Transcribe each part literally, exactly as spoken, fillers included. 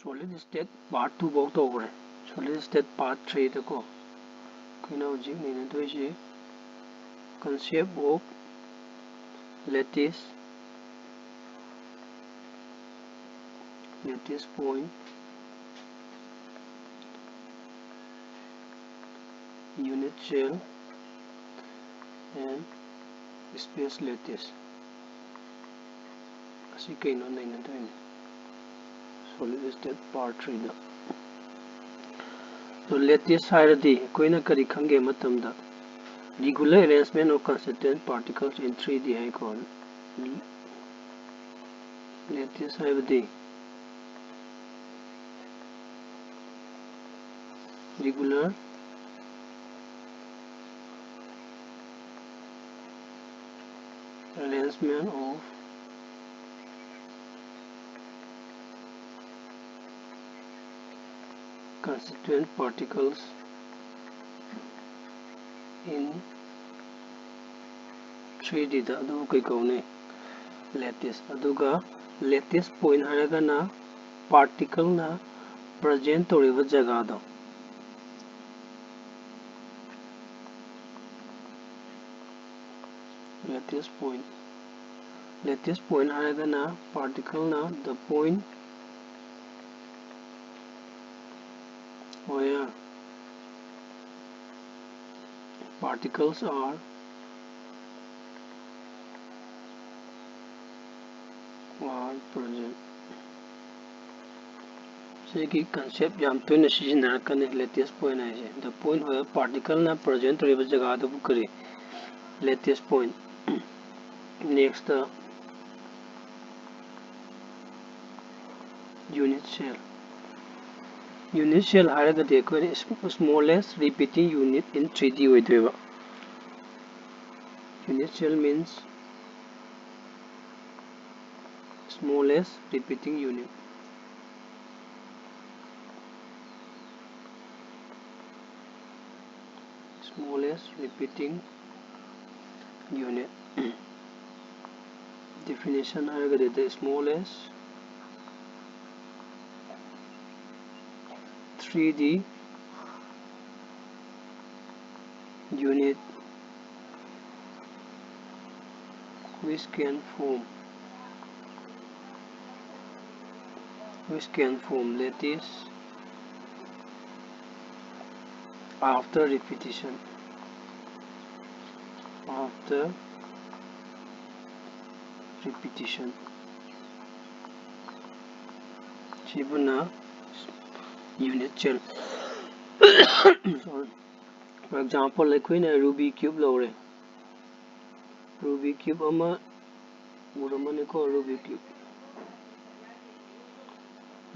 Solid state part two ꯐꯥꯎ ꯇꯧꯈ꯭ꯔꯦ꯫ Solid state part three ꯗꯀꯣ ꯑꯩꯈꯣꯏꯅ ꯍꯧꯖꯤꯛ ꯅꯩꯅꯗꯣꯏꯁꯤ concept of lattice, lattice point, unit cell and space lattice꯫ ꯑꯁꯤ ꯀꯩꯅꯣ ꯅꯩꯅꯗꯣꯏꯅꯤ solid state part three ꯗ꯫ ꯑꯗꯣ lattice ꯍꯥꯏꯔꯗꯤ ꯑꯩꯈꯣꯏꯅ ꯀꯔꯤ ꯈꯪꯒꯦ ꯃꯇꯝꯗ, regular arrangement of constituent particles in three D ꯍꯥꯏꯀꯣ꯫ Lattice ꯍꯥꯏꯕꯗꯤ regular arrangement of constituent particles in three D ꯗ, ꯑꯗꯨ ꯀꯩ ꯀꯧꯅꯤ? Lattice꯫ ꯑꯗꯨꯒ lattice point ꯍꯥꯏꯔꯒꯅ particle ꯅ present ꯇꯧꯔꯤꯕ ꯖꯒꯥꯗꯣ꯫ Lattice point, lattice point ꯍꯥꯏꯔꯒꯅ particle ꯅ the point where particles are are present꯫ ꯁꯤꯒꯤ concept ꯌꯥꯝ ꯇꯣꯏꯅ ꯁꯤꯖꯤꯟꯅꯔꯛꯀꯅꯤ, lattice point ꯍꯥꯏꯁꯦ꯫ The point where particle ꯅ present ꯇꯧꯔꯤꯕ ꯖꯒꯥꯗꯨꯕꯨ ꯀꯔꯤ? Lattice point꯫ Next, unit cell꯫ Unit cell ꯍꯥꯏꯔꯒꯗꯤ ꯑꯩꯈꯣꯏꯅ smallest repeating unit in three D ꯑꯣꯏꯗꯣꯏꯕ꯫ Unit cell means smallest repeating unit, smallest repeating unit꯫ Definition ꯍꯥꯏꯔꯒꯗꯤ the smallest three D unit which can form which can form lattice after repetition, after repetition. ꯁꯤꯕꯨꯅ unit cell. For example, ꯑꯩꯈꯣꯏꯅ Rubik cube ꯂꯧꯔꯦ꯫ Rubik cube ꯑꯃ ꯎꯔꯝꯃꯅꯤꯀꯣ, Rubik cube꯫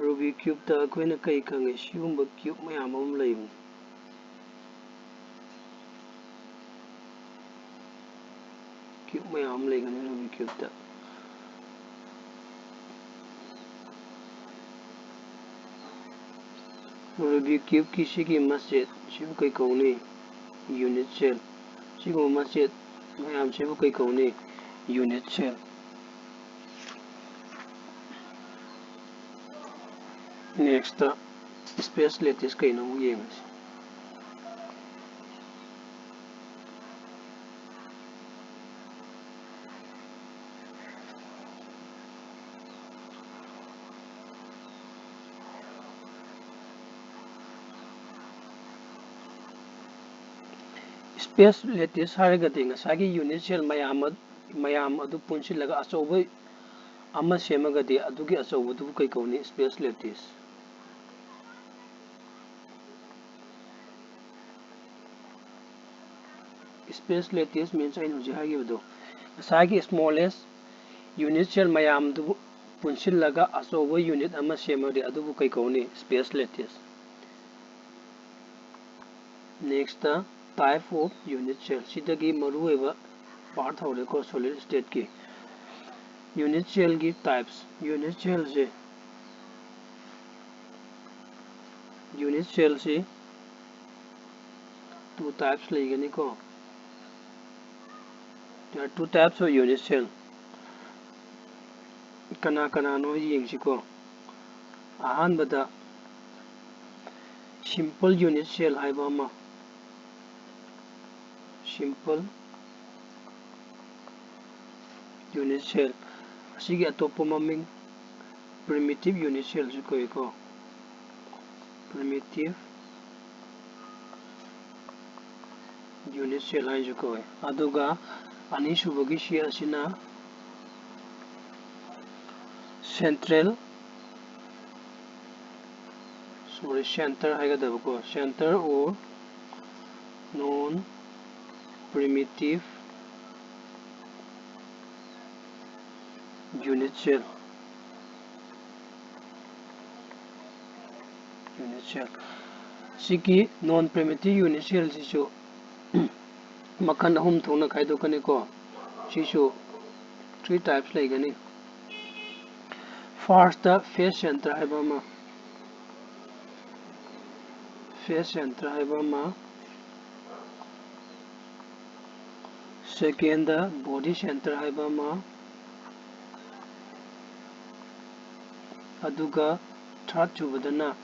Rubik cube ꯇ ꯑꯩꯈꯣꯏꯅ ꯀꯩ ꯈꯪꯉꯤ? ꯁꯤꯒꯨꯝꯕ cube ꯃꯌꯥꯝ ꯑꯃ ꯂꯩꯕꯅꯤ꯫ Cube ꯃꯌꯥꯝ ꯑꯃ ꯂꯩꯒꯅꯤ Rubik cube ꯇ꯫ Rubik cube ꯀꯤ ꯁꯤꯒꯤ ꯃꯆꯦꯠ ꯁꯤꯕꯨ ꯀꯩ ꯀꯧꯅꯤ? Unit cell꯫ ꯁꯤꯒꯨꯝꯕ ꯃꯆꯦꯠ ꯃꯌꯥꯝꯁꯤꯕꯨ ꯀꯩ ꯀꯧꯅꯤ? Unit cell꯫ Next ꯇ space lattice ꯀꯩꯅꯣ ꯑꯃꯨꯛ ꯌꯦꯡꯉꯁꯤ꯫ Space lattice ꯍꯥꯏꯔꯒꯗꯤ ꯉꯁꯥꯏꯒꯤ unit cell ꯃꯌꯥꯝ ꯑ-, ꯃꯌꯥꯝ ꯑꯗꯨ ꯄꯨꯟꯁꯤꯜꯂꯒ ꯑꯆꯧꯕ ꯑꯃ ꯁꯦꯝꯃꯒꯗꯤ ꯑꯗꯨꯒꯤ ꯑꯆꯧꯕꯗꯨꯕꯨ ꯀꯩ ꯀꯧꯅꯤ? Space lattice꯫ Space lattice means ꯑꯩꯅ ꯍꯧꯖꯤꯛ ꯍꯥꯏꯈꯤꯕꯗꯣ, ꯉꯁꯥꯏꯒꯤ smallest unit cell ꯃꯌꯥꯝꯗꯨꯕꯨ ꯄꯨꯟꯁꯤꯜꯂꯒ ꯑꯆꯧꯕ unit ꯑꯃ ꯁꯦꯝꯃꯗꯤ ꯑꯗꯨꯕꯨ ꯀꯩ ꯀꯧꯅꯤ? Space lattice꯫ Next ꯇ type of unit cell꯫ ꯁꯤꯗꯒꯤ ꯃꯔꯨꯑꯣꯏꯕ part ꯍꯧꯔꯦꯀꯣ, solid state ꯀꯤ꯫ Unit cell ꯒꯤ types꯫ Unit cell ꯁꯦ, unit cell ꯁꯤ two types ꯂꯩꯒꯅꯤꯀꯣ꯫ There are two types of unit cell꯫ ꯀꯅꯥ ꯀꯅꯥꯅꯣ ꯌꯦꯡꯁꯤꯀꯣ꯫ ꯑꯍꯥꯟꯕꯗ simple unit cell ꯍꯥꯏꯕ ꯑꯃ, simple unit cell, ꯑꯁꯤꯒꯤ ꯑꯇꯣꯞꯄ ꯃꯃꯤꯡ primitive unit cell ꯁꯨ ꯀꯧꯏꯀꯣ, primitive unit cell ꯍꯥꯏꯅꯁꯨ ꯀꯧꯏ꯫ ꯑꯗꯨꯒ ꯑꯅꯤꯁꯨꯕꯒꯤ ꯁꯤ ꯑꯁꯤꯅ central, sorry, center ꯍꯥꯏꯒꯗꯕꯀꯣ, center or non primitive unit cell, unit cell꯫ ꯁꯤꯒꯤ non primitive unit cell ꯁꯤꯁꯨ ꯃꯈꯜ ꯑꯍꯨꯝ ꯊꯣꯛꯅ ꯈꯥꯏꯗꯣꯛꯀꯅꯤꯀꯣ꯫ ꯁꯤꯁꯨ three types ꯂꯩꯒꯅꯤ꯫ First ꯇ phase center ꯍꯥꯏꯕ ꯑꯃ, phase center ꯍꯥꯏꯕ ꯑꯃ, second ꯗ body center ꯍꯥꯏꯕ ꯑꯃ, ꯑꯗꯨꯒ third ꯁꯨꯕꯗꯅ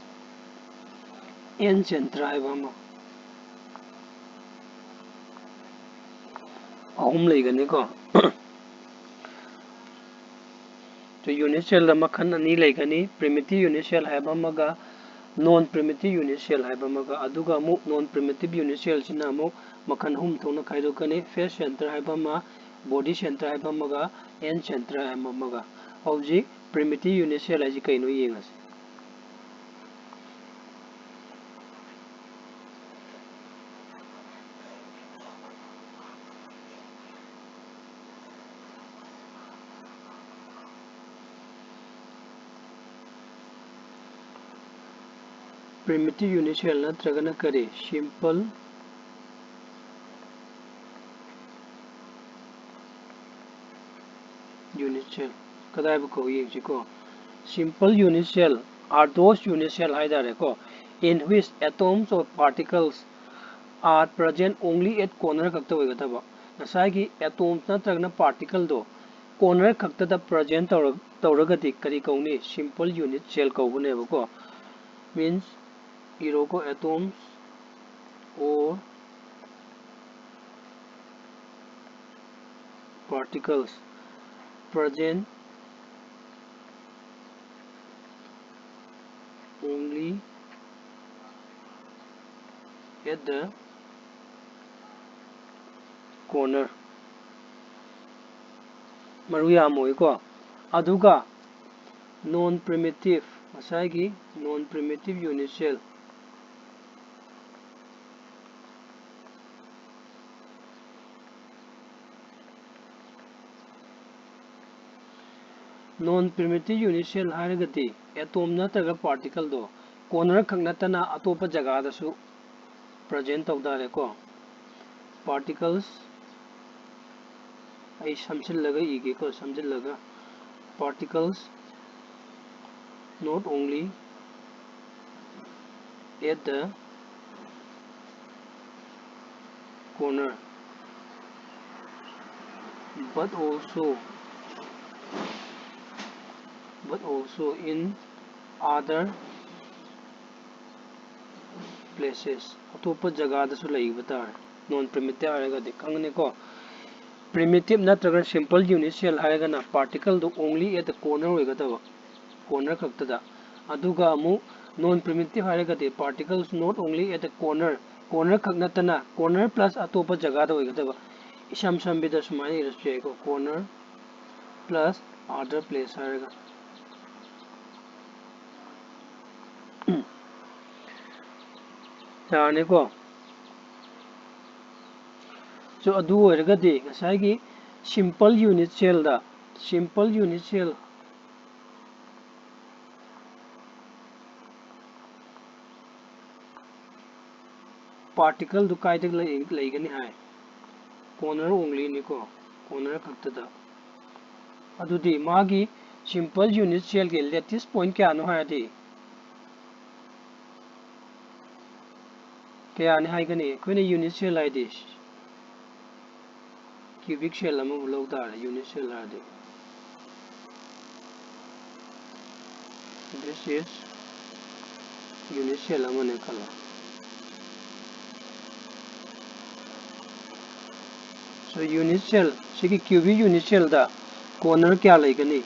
end center ꯍꯥꯏꯕ ꯑꯃ꯫ ꯑꯍꯨꯝ ꯂꯩꯒꯅꯤꯀꯣ꯫ ꯇꯣ, unit cell ꯗ ꯃꯈꯜ ꯑꯅꯤ ꯂꯩꯒꯅꯤ, primitive unit cell ꯍꯥꯏꯕ ꯑꯃꯒ non primitive unit cell ꯍꯥꯏꯕ ꯑꯃꯒ꯫ ꯑꯗꯨꯒ ꯑꯃꯨꯛ non primitive unit cell ꯁꯤꯅ ꯑꯃꯨꯛ ꯃꯈꯜ ꯑꯍꯨꯝ ꯊꯣꯛꯅ ꯈꯥꯏꯗꯣꯛꯀꯅꯤ, phase center ꯍꯥꯏꯕ ꯑꯃ, body center ꯍꯥꯏꯕ ꯑꯃꯒ, end center ꯍꯥꯏꯕ ꯑꯃꯒ꯫ ꯍꯧꯖꯤꯛ primitive unit cell ꯍꯥꯏꯁꯤ ꯀꯩꯅꯣ ꯌꯦꯡꯉꯁꯤ꯫ Primitive unit cell ꯅꯠꯇ꯭ꯔꯒꯅ ꯀꯔꯤ? Simple unit cell꯫ ꯀꯗꯥꯏꯕꯨ ꯀꯧꯏ ꯌꯦꯡꯁꯤꯀꯣ꯫ Simple unit cell are those unit cell ꯍꯥꯏꯇꯥꯔꯦꯀꯣ, in which atoms or particles are present only at corner ꯈꯛꯇ ꯑꯣꯏꯒꯗꯕ꯫ ꯉꯁꯥꯏꯒꯤ atoms ꯅꯠꯇ꯭ꯔꯒꯅ particle ꯗꯣ corner ꯈꯛꯇꯗ present ꯇꯧꯔ-, ꯇꯧꯔꯒꯗꯤ ꯀꯔꯤ ꯀꯧꯅꯤ? Simple unit cell ꯀꯧꯒꯅꯦꯕꯀꯣ꯫ Means ꯏꯔꯣꯀꯣ, atoms or particles present only at the corner. ꯃꯔꯨ ꯌꯥꯝ ꯑꯣꯏꯀꯣ꯫ ꯑꯗꯨꯒ non primitive, ꯉꯁꯥꯏꯒꯤ non primitive unit cell, non primitive unit cell ꯍꯥꯏꯔꯒꯗꯤ atom ꯅꯠꯇ꯭ꯔꯒ particle ꯗꯣ corner ꯈꯛ ꯅꯠꯇꯅ ꯑꯇꯣꯞꯄ ꯖꯒꯥꯗꯁꯨ present ꯇꯧ ꯇꯥꯔꯦꯀꯣ꯫ Particles, ꯑꯩ ꯁꯝꯖꯤꯜꯂꯒ ꯏꯒꯦꯀꯣ, ꯁꯝꯖꯤꯜꯂꯒ, particles not only at the corner but also, but also in other places, ꯑꯇꯣꯞꯄ ꯖꯒꯥꯗꯁꯨ ꯂꯩꯕ ꯇꯥꯔꯦ꯫ Non primitive ꯍꯥꯏꯔꯒꯗꯤ ꯈꯪꯒꯅꯤꯀꯣ꯫ Primitive ꯅꯠꯇ꯭ꯔꯒ simple unit cell ꯍꯥꯏꯔꯒꯅ particle do only at the corner ꯑꯣꯏꯒꯗꯕ, corner ꯈꯛꯇꯗ꯫ ꯑꯗꯨꯒ ꯑꯃꯨꯛ non primitive ꯍꯥꯏꯔꯒꯗꯤ particles not only at the corner, corner ꯈꯛ ꯅꯠꯇꯅ corner plus ꯑꯇꯣꯞꯄ ꯖꯒꯥꯗ ꯑꯣꯏꯒꯗꯕ꯫ ꯏꯁꯝ ꯁꯝꯕꯤꯗ ꯁꯨꯃꯥꯏꯅ ꯏꯔꯁꯨ ꯌꯥꯏꯀꯣ, corner plus other place ꯍꯥꯏꯔꯒ꯫ ꯌꯥꯔꯅꯤꯀꯣ? So, ꯑꯗꯨ ꯑꯣꯏꯔꯒꯗꯤ ꯉꯁꯥꯏꯒꯤ simple unit cell ꯗ, simple unit cell particle ꯗꯨ ꯀꯥꯏꯗ ꯂꯩ-, ꯂꯩꯒꯅꯤ ꯍꯥꯏ? Corner only ꯅꯤꯀꯣ, corner ꯈꯛꯇꯗ꯫ ꯑꯗꯨꯗꯤ ꯃꯥꯒꯤ simple unit cell ꯒꯤ lattice point ꯀꯌꯥꯅꯣ ꯍꯥꯏꯔꯗꯤ ꯀꯌꯥꯅꯤ ꯍꯥꯏꯒꯅꯤ? ꯑꯩꯈꯣꯏꯅ unit cell ꯍꯥꯏꯗꯤ cubic cell ꯑꯃꯕꯨ ꯂꯧ ꯇꯥꯔꯦ, unit cell ꯍꯥꯏꯔꯗꯤ꯫ This is unit cell ꯑꯃꯅꯦ ꯈꯜꯂꯣ꯫ So unit cell, ꯁꯤꯒꯤ cubic unit cell ꯗ corner ꯀꯌꯥ ꯂꯩꯒꯅꯤ?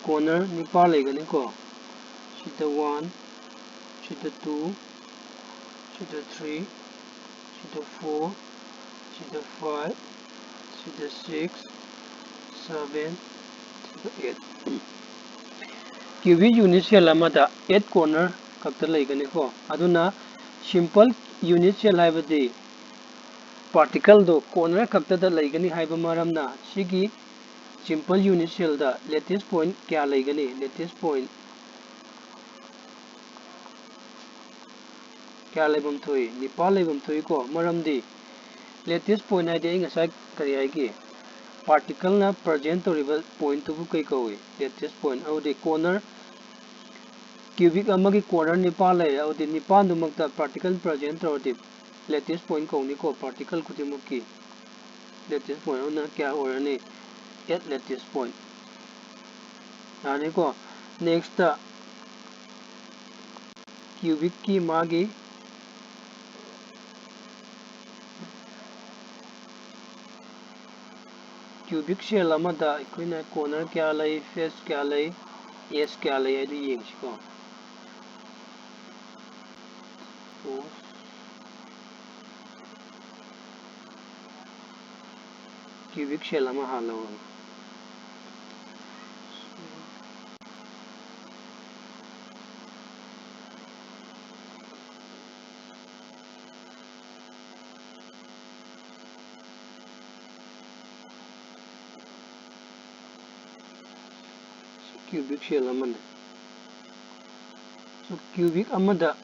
Corner ꯅꯤꯄꯥꯜ ꯂꯩꯒꯅꯤꯀꯣ꯫ ꯁꯤꯗ one, ꯁꯤꯗ two, ꯁꯤꯗ three, ꯁꯤꯗ four, ꯁꯤꯗ five, ꯁꯤꯗ six, seven, ꯁꯤꯗ eight꯫ Cubic unit cell ꯑꯃꯗ eight corner ꯈꯛꯇ ꯂꯩꯒꯅꯤꯀꯣ꯫ ꯑꯗꯨꯅ simple unit cell ꯍꯥꯏꯕꯗꯤ particle ꯗꯣ corner ꯈꯛꯇꯗ ꯂꯩꯒꯅꯤ ꯍꯥꯏꯕ ꯃꯔꯝꯅ, ꯁꯤꯒꯤ simple unit cell ꯗ lattice point ꯀꯌꯥ ꯂꯩꯒꯅꯤ? Lattice point ꯀꯌꯥ ꯂꯩꯐꯝ ꯊꯣꯛꯏ? ꯅꯤꯄꯥꯜ ꯂꯩꯐꯝ ꯊꯣꯛꯏꯀꯣ꯫ ꯃꯔꯝꯗꯤ lattice point ꯍꯥꯏꯗꯤ ꯑꯩ ꯉꯁꯥꯏ ꯀꯔꯤ ꯍꯥꯏꯒꯦ? Particle ꯅ present ꯇꯧꯔꯤꯕ point ꯇꯨꯕꯨ ꯀꯩ ꯀꯧꯏ? Lattice point꯫ ꯑꯗꯨꯗꯤ corner, cubic ꯑꯃꯒꯤ corner ꯅꯤꯄꯥꯜ ꯂꯩꯔꯦ꯫ ꯑꯗꯨꯗꯤ ꯅꯤꯄꯥꯜꯗꯨꯃꯛꯇ particle present ꯇꯧꯔꯗꯤ lattice point ꯀꯧꯅꯤꯀꯣ꯫ Particle ꯈꯨꯗꯤꯡꯃꯛꯀꯤ lattice point ꯑꯗꯨꯅ ꯀꯌꯥ ꯑꯣꯏꯔꯅꯤ? Eight lattice point꯫ ꯌꯥꯔꯅꯤꯀꯣ꯫ Next ꯇ cubic ꯀꯤ ꯃꯥꯒꯤ cubic cell ꯑꯃꯗ ꯑꯩꯈꯣꯏꯅ corner ꯀꯌꯥ ꯂꯩ, face ꯀꯌꯥ ꯂꯩ, edge ꯀꯌꯥ ꯂꯩ ꯍꯥꯏꯗꯨ ꯌꯦꯡꯁꯤꯀꯣ꯫ Cubic cell ꯑꯃ ꯍꯥꯟꯅ ꯂꯧꯔꯒ꯫ Cubic cell ꯑꯃꯅꯤ꯫ So, cubic ꯑꯃꯗ,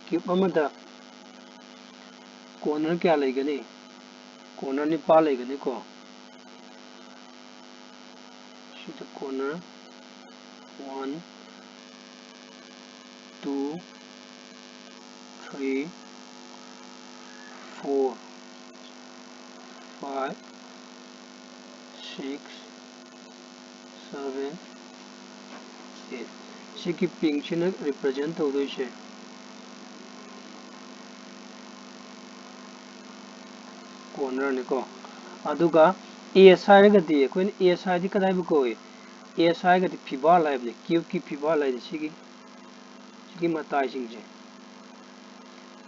cube ꯑꯃꯗ corner ꯀꯌꯥ ꯂꯩꯒꯅꯤ? Corner ꯅꯤꯄꯥꯜ ꯂꯩꯒꯅꯤꯀꯣ꯫ ꯁꯤꯗ corner one, two, three, four, five, six, seven, eight꯫ ꯁꯤꯒꯤ pink ꯁꯤꯅ represent ꯇꯧꯗꯣꯏꯁꯦ corner ꯅꯤꯀꯣ꯫ ꯑꯗꯨꯒ edge ꯍꯥꯏꯔꯒꯗꯤ ꯑꯩꯈꯣꯏꯅ edge ꯍꯥꯏꯗꯤ ꯀꯗꯥꯏꯕꯨ ꯀꯧꯏ? Edge ꯍꯥꯏꯔꯒꯗꯤ ꯐꯤꯕꯥꯜ ꯍꯥꯏꯕꯅꯤ, cube ꯀꯤ ꯐꯤꯕꯥꯜ ꯍꯥꯏꯗꯤ ꯁꯤꯒꯤ, ꯁꯤꯒꯤ ꯃꯇꯥꯏꯁꯤꯡꯁꯦ,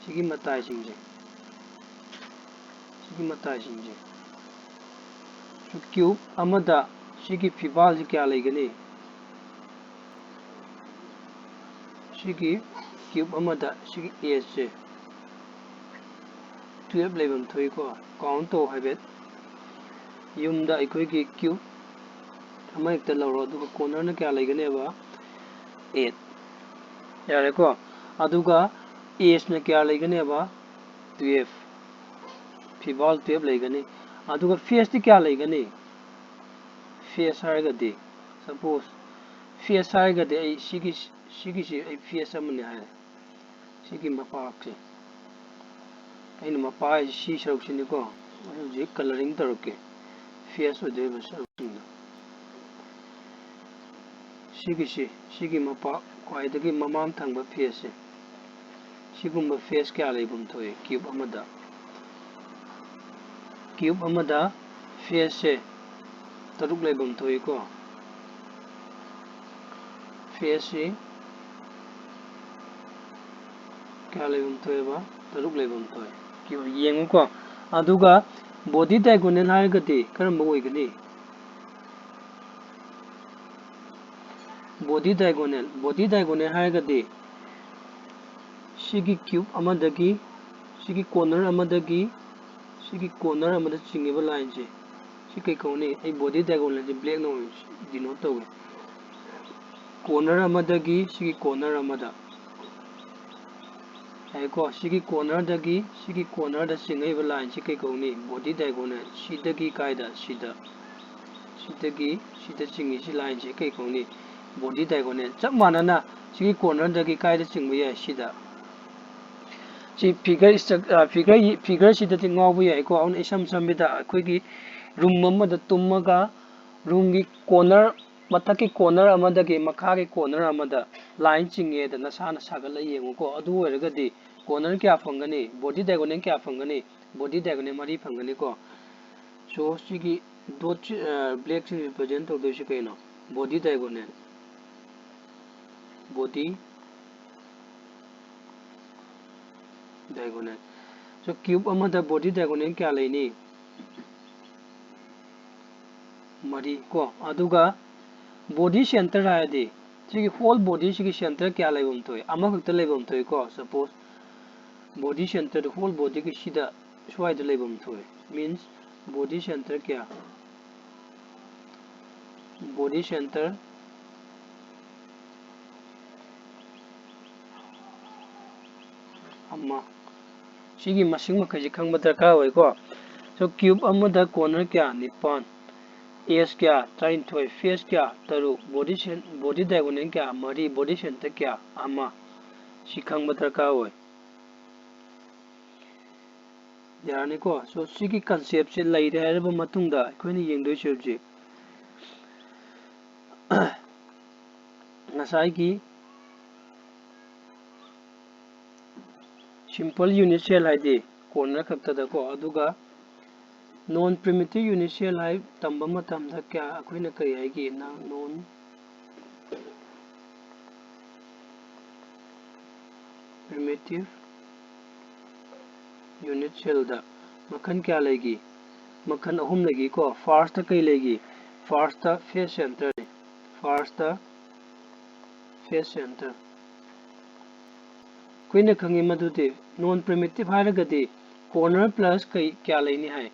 ꯁꯤꯒꯤ ꯃꯇꯥꯏꯁꯤꯡꯁꯦ, ꯁꯤꯒꯤ ꯃꯇꯥꯏꯁꯤꯡꯁꯦ꯫ ꯁꯤ cube ꯑꯃꯗ ꯁꯤꯒꯤ ꯐꯤꯕꯥꯜꯁꯤ ꯀꯌꯥ ꯂꯩꯒꯅꯤ? ꯁꯤꯒꯤ cube ꯑꯃꯗ ꯁꯤꯒꯤ edge ꯁꯦ twelve ꯂꯩꯐꯝ ꯊꯣꯛꯏꯀꯣ꯫ Count ꯇꯧ ꯍꯥꯏꯐꯦꯠ꯫ ꯌꯨꯝꯗ ꯑꯩꯈꯣꯏꯒꯤ cube ꯑꯃ ꯍꯦꯛꯇ ꯂꯧꯔꯣ, ꯑꯗꯨꯒ corner ꯅ ꯀꯌꯥ ꯂꯩꯒꯅꯦꯕ? Eight꯫ ꯌꯥꯔꯦꯀꯣ꯫ ꯑꯗꯨꯒ edge ꯅ ꯀꯌꯥ ꯂꯩꯒꯅꯦꯕ? Twelve꯫ ꯐꯤꯕꯥꯜ twelve ꯂꯩꯒꯅꯤ꯫ ꯑꯗꯨꯒ face ꯇꯤ ꯀꯌꯥ ꯂꯩꯒꯅꯤ? Face ꯍꯥꯏꯔꯒꯗꯤ, suppose face ꯍꯥꯏꯔꯒꯗꯤ ꯑꯩ ꯁꯤꯒꯤ, ꯁꯤꯒꯤꯁꯤ ꯑꯩ face ꯑꯃꯅꯤ ꯍꯥꯏꯔꯦ꯫ ꯁꯤꯒꯤ ꯃꯄꯥꯛꯁꯦ, ꯑꯩꯅ ꯃꯄꯥ ꯍꯥꯏꯁꯤ ꯁꯤ ꯁꯔꯨꯛꯁꯤꯅꯤꯀꯣ꯫ ꯑꯩ ꯍꯧꯖꯤꯛ colouring ꯇꯧꯔꯛꯀꯦ, face ꯑꯣꯏꯗꯣꯏꯕ ꯁꯔꯨꯛꯁꯤꯡꯗꯣ꯫ ꯁꯤꯒꯤꯁꯤ, ꯁꯤꯒꯤ ꯃꯄꯥ ꯈ꯭ꯋꯥꯏꯗꯒꯤ ꯃꯃꯥꯡ ꯊꯪꯕ face ꯁꯦ, ꯁꯤꯒꯨꯝꯕ face ꯀꯌꯥ ꯂꯩꯐꯝ ꯊꯣꯛꯏ cube ꯑꯃꯗ? Cube ꯑꯃꯗ face ꯁꯦ ꯇꯔꯨꯛ ꯂꯩꯐꯝ ꯊꯣꯛꯏꯀꯣ꯫ Face ꯁꯤ ꯀꯌꯥ ꯂꯩꯐꯝ ꯊꯣꯛꯑꯦꯕ? ꯇꯔꯨꯛ ꯂꯩꯐꯝ ꯊꯣꯛꯑꯦ꯫ Cube ꯌꯦꯡꯉꯨꯀꯣ꯫ ꯑꯗꯨꯒ body diagonal ꯍꯥꯏꯔꯒꯗꯤ ꯀꯔꯝꯕ ꯑꯣꯏꯒꯅꯤ? Body diagonal, body diagonal ꯍꯥꯏꯔꯒꯗꯤ ꯁꯤꯒꯤ cube ꯑꯃꯗꯒꯤ, ꯁꯤꯒꯤ corner ꯑꯃꯗꯒꯤ, ꯁꯤꯒꯤ corner ꯑꯃꯗ ꯆꯤꯡꯉꯤꯕ line ꯁꯦ, ꯁꯤ ꯀꯩ ꯀꯧꯅꯤ? ꯑꯩ body diagonal ꯁꯦ black ꯅ ꯑꯣꯏꯅ denote ꯇꯧꯒꯦ꯫ Corner ꯑꯃꯗꯒꯤ ꯁꯤꯒꯤ corner ꯑꯃꯗ, ꯌꯥꯏꯀꯣ? ꯁꯤꯒꯤ corner ꯗꯒꯤ ꯁꯤꯒꯤ corner ꯗ ꯆꯤꯡꯉꯛꯏꯕ line ꯁꯤ ꯀꯩ ꯀꯧꯅꯤ? Body diagonal꯫ ꯁꯤꯗꯒꯤ ꯀꯥꯏꯗ? ꯁꯤꯗ꯫ ꯁꯤꯗꯒꯤ ꯁꯤꯗ ꯆꯤꯡꯉꯤꯁꯤ line ꯁꯤ ꯀꯩ ꯀꯧꯅꯤ? Body diagonal꯫ ꯆꯞ ꯃꯥꯟꯅꯅ ꯁꯤꯒꯤ corner ꯗꯒꯤ ꯀꯥꯏꯗ ꯆꯤꯡꯕ ꯌꯥꯏ? ꯁꯤꯗ꯫ ꯁꯤ figure struct-, ꯑ, figure, figure ꯁꯤꯗꯗꯤ ꯉꯥꯎꯕ ꯌꯥꯏꯀꯣ꯫ ꯑꯗꯨꯅ ꯏꯁꯝ ꯁꯝꯕꯗ ꯑꯩꯈꯣꯏꯒꯤ room ꯑꯃꯗ ꯇꯨꯝꯃꯒ room ꯒꯤ corner, ꯃꯊꯛꯀꯤ corner ꯑꯃꯗꯒꯤ ꯃꯈꯥꯒꯤ corner ꯑꯃꯗ line ꯆꯤꯡꯉꯦꯗ ꯅꯁꯥꯅ ꯁꯥꯒꯠꯂ ꯌꯦꯡꯉꯨꯀꯣ꯫ ꯑꯗꯨ ꯑꯣꯏꯔꯒꯗꯤ corner ꯀꯌꯥ ꯐꯪꯒꯅꯤ? Body diagonal ꯀꯌꯥ ꯐꯪꯒꯅꯤ? body diagonal ꯃꯔꯤ ꯐꯪꯒꯅꯤꯀꯣ꯫ So ꯁꯤꯒꯤ dot black ꯁꯤ represent ꯇꯧꯗꯣꯏꯁꯤ ꯀꯩꯅꯣ? Body diagonal, body diagonal꯫ So cube ꯑꯃꯗ body diagonal ꯀꯌꯥ ꯂꯩꯅꯤ? ꯃꯔꯤ ꯀꯣ꯫ ꯑꯗꯨꯒ body center ꯍꯥꯏꯔꯗꯤ ꯁꯤꯒꯤ whole body ꯁꯤꯒꯤ center ꯀꯌꯥ ꯂꯩꯐꯝ ꯊꯣꯛꯏ? ꯑꯃꯈꯛꯇ ꯂꯩꯐꯝ ꯊꯣꯛꯏꯀꯣ꯫ Suppose body center, whole body ꯒꯤ ꯁꯤꯗ ꯁ꯭ꯋꯥꯏꯗ ꯂꯩꯐꯝ ꯊꯣꯛꯏ꯫ Means body center ꯀꯌꯥ? Body center ꯑꯃ꯫ ꯁꯤꯒꯤ ꯃꯁꯤꯡ ꯃꯈꯩꯁꯤ ꯈꯪꯕ ꯗꯔꯀꯥꯔ ꯑꯣꯏꯀꯣ꯫ So cube ꯑꯃꯗ corner ꯀꯌꯥ? ꯅꯤꯄꯥꯟ꯫ Edge ꯀꯌꯥ? ꯇꯔꯥꯅꯤꯊꯣꯏ꯫ Face ꯀꯌꯥ? ꯇꯔꯨꯛ꯫ Body cen-, body diagonal ꯀꯌꯥ? ꯃꯔꯤ꯫ Body center ꯀꯌꯥ? ꯑꯃ꯫ ꯁꯤ ꯈꯪꯕ ꯗꯔꯀꯥꯔ ꯑꯣꯏ꯫ ꯌꯥꯔꯅꯤꯀꯣ꯫ So ꯁꯤꯒꯤ concept ꯁꯦ ꯂꯩꯔꯦ ꯍꯥꯏꯔꯕ ꯃꯇꯨꯡꯗ ꯑꯩꯈꯣꯏꯅ ꯌꯦꯡꯗꯣꯏꯁꯦ ꯍꯧꯖꯤꯛ ꯉꯁꯥꯏꯒꯤ simple unit cell ꯍꯥꯏꯗꯤ corner ꯈꯛꯇꯗꯀꯣ, ꯑꯗꯨꯒ non primitive unit cell ꯍꯥꯏ ꯇꯝꯕ ꯃꯇꯝꯗ ꯀꯌꯥ ꯑꯩꯈꯣꯏꯅ ꯀꯔꯤ ꯍꯥꯏꯒꯦ? Non primitive unit cell ꯗ ꯃꯈꯜ ꯀꯌꯥ ꯂꯩꯒꯦ? ꯃꯈꯜ ꯑꯍꯨꯝ ꯂꯩꯒꯦꯀꯣ꯫ First ꯀꯩ ꯂꯩꯒꯦ? First face center ꯅꯤ꯫ First face center꯫ ꯑꯩꯈꯣꯏꯅ ꯈꯪꯉꯤ ꯃꯗꯨꯗꯤ non primitive ꯍꯥꯏꯔꯒꯗꯤ corner plus ꯀꯩ ꯀꯌꯥ ꯂꯩꯅꯤ ꯍꯥꯏ?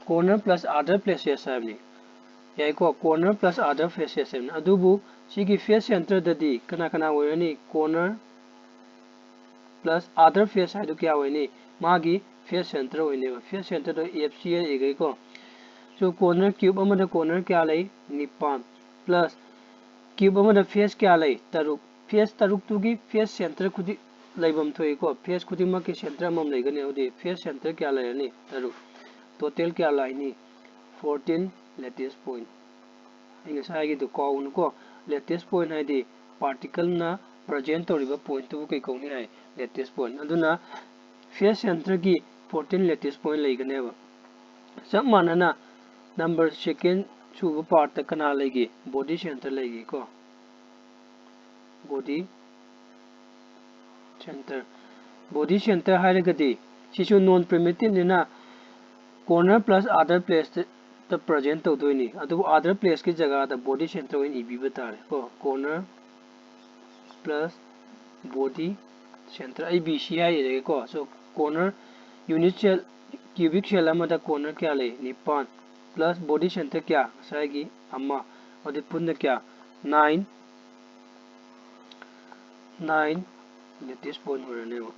Corner plus other faces ꯍꯥꯏꯕꯅꯤ꯫ ꯌꯥꯏꯀꯣ, corner plus other faces ꯍꯥꯏꯕꯅꯤ꯫ ꯑꯗꯨꯕꯨ ꯁꯤꯒꯤ face center ꯗꯗꯤ ꯀꯅꯥ ꯀꯅꯥ ꯑꯣꯏꯔꯅꯤ? Corner plus other face ꯍꯥꯏꯗꯨ ꯀꯌꯥ ꯑꯣꯏꯅꯤ? ꯃꯥꯒꯤ face center ꯑꯣꯏꯅꯦꯕ꯫ Face center ꯗꯣ F C ꯍꯥꯏ ꯏꯈ꯭ꯔꯦꯀꯣ꯫ So corner cube ꯑꯃꯗ corner ꯀꯌꯥ ꯂꯩ? ꯅꯤꯄꯥꯟ꯫ Plus cube ꯑꯃꯗ face ꯀꯌꯥ ꯂꯩ? ꯇꯔꯨꯛ꯫ Face ꯇꯔꯨꯛꯇꯨꯒꯤ face center ꯈꯨꯗꯤꯡ ꯂꯩꯐꯝ ꯊꯣꯛꯏꯀꯣ꯫ Face ꯈꯨꯗꯤꯡꯃꯛꯀꯤ center ꯑꯃꯃꯝ ꯂꯩꯒꯅꯤ꯫ ꯑꯗꯨꯗꯤ face center ꯀꯌꯥ ꯂꯩꯔꯅꯤ? ꯇꯔꯨꯛ꯫ Total ꯀꯌꯥ ꯂꯥꯛꯏꯅꯤ? Fourteen lattice point꯫ ꯑꯩ ꯉꯁꯥꯏꯒꯤꯗꯣ ꯀꯥꯎꯒꯅꯨꯀꯣ꯫ Lattice point ꯍꯥꯏꯗꯤ particle ꯅ present ꯇꯧꯔꯤꯕ point ꯇꯨꯕꯨ ꯀꯩ ꯀꯧꯅꯤ ꯍꯥꯏ? Lattice point꯫ ꯑꯗꯨꯅ face center ꯒꯤ fourteen lattice point ꯂꯩꯒꯅꯦꯕ꯫ ꯆꯞ ꯃꯥꯟꯅꯅ number second ꯁꯨꯕ part ꯇ ꯀꯅꯥ ꯂꯩꯒꯦ? Body center ꯂꯩꯒꯦꯀꯣ꯫ Body center, body center ꯍꯥꯏꯔꯒꯗꯤ ꯁꯤꯁꯨ non primitive ꯅꯤꯅ corner plus other place ꯇ present ꯇꯧꯗꯣꯏꯅꯤ꯫ ꯑꯗꯨꯕꯨ other place ꯀꯤ ꯖꯒꯥꯗ body center ꯑꯣꯏꯅ ꯏꯕꯤꯕ ꯇꯥꯔꯦ ꯀꯣ꯫ Corner plus body center, ꯑꯩ B C ꯍꯥꯏꯔꯒꯦꯀꯣ꯫ So corner, unit cell, cubic cell ꯑꯃꯗ corner ꯀꯌꯥ ꯂꯩ? ꯅꯤꯄꯥꯟ꯫ Plus body center ꯀꯌꯥ? ꯉꯁꯥꯏꯒꯤ ꯑꯃ꯫ ꯑꯗꯨꯗꯤ ꯄꯨꯟꯅ ꯀꯌꯥ? Nine꯫ Nine lattice point ꯑꯣꯏꯔꯅꯦꯕ꯫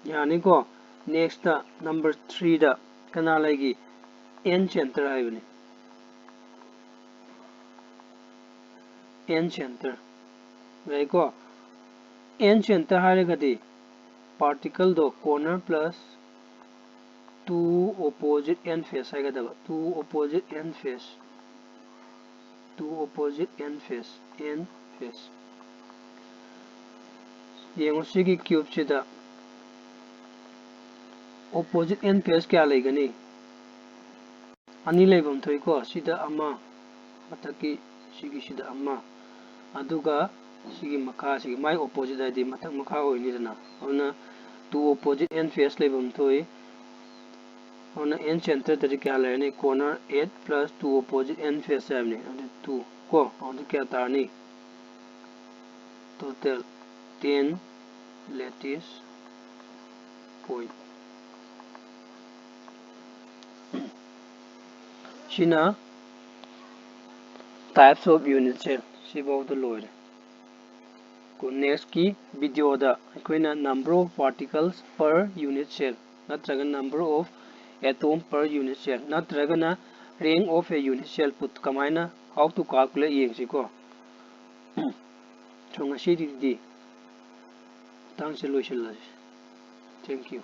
ꯌꯥꯅꯤꯀꯣ? Next ꯇ number three ꯗ ꯀꯅꯥ ꯂꯩꯒꯦ? N center ꯍꯥꯏꯕꯅꯤ꯫ N center꯫ ꯌꯥꯏꯀꯣ? N center ꯍꯥꯏꯔꯒꯗꯤ particle ꯗꯣ corner plus two opposite N face ꯍꯥꯏꯒꯗꯕ꯫ Two opposite N face꯫ Two opposite N face, N face꯫ ꯌꯦꯡꯉꯨ, ꯁꯤꯒꯤ cube ꯁꯤꯗ opposite N face ꯀꯌꯥ ꯂꯩꯒꯅꯤ? ꯑꯅꯤ ꯂꯩꯐꯝ ꯊꯣꯛꯏꯀꯣ꯫ ꯁꯤꯗ ꯑꯃ, ꯃꯊꯛꯀꯤ ꯁꯤꯒꯤꯁꯤꯗ ꯑꯃ, ꯑꯗꯨꯒ ꯁꯤꯒꯤ ꯃꯈꯥꯁꯤꯒꯤ, ꯃꯥꯏ opposite ꯍꯥꯏꯗꯤ ꯃꯊꯛ ꯃꯈꯥ ꯑꯣꯏꯅꯤꯗꯅ꯫ ꯑꯗꯨꯅ two opposite N face ꯂꯩꯐꯝ ꯊꯣꯛꯏ꯫ ꯑꯗꯨꯅ N center ꯗꯗꯤ ꯀꯌꯥ ꯂꯩꯔꯅꯤ? Corner eight plus two opposite N face ꯍꯥꯏꯕꯅꯤ꯫ ꯑꯗꯨ two ꯀꯣ, ꯑꯗꯨ ꯀꯌꯥ ꯇꯥꯔꯅꯤ? Total ten lattice point꯫ ꯁꯤꯅ types of unit cell꯫ ꯁꯤꯐꯥꯎꯗ ꯂꯣꯏꯔꯦ꯫ Next ꯀꯤ video ꯗ ꯑꯩꯈꯣꯏꯅ number of particles per unit cell ꯅꯠꯇ꯭ꯔꯒ number of atom per unit cell ꯅꯠꯇ꯭ꯔꯒꯅ rank of a unit cell ꯄꯨ ꯀꯃꯥꯏꯅ, how to calculate ꯌꯦꯡꯁꯤꯀꯣ꯫ So ꯉꯁꯤꯒꯤꯗꯤ ꯃꯇꯥꯡꯁꯦ ꯂꯣꯏꯁꯤꯜꯂꯁꯤ꯫ Thank you꯫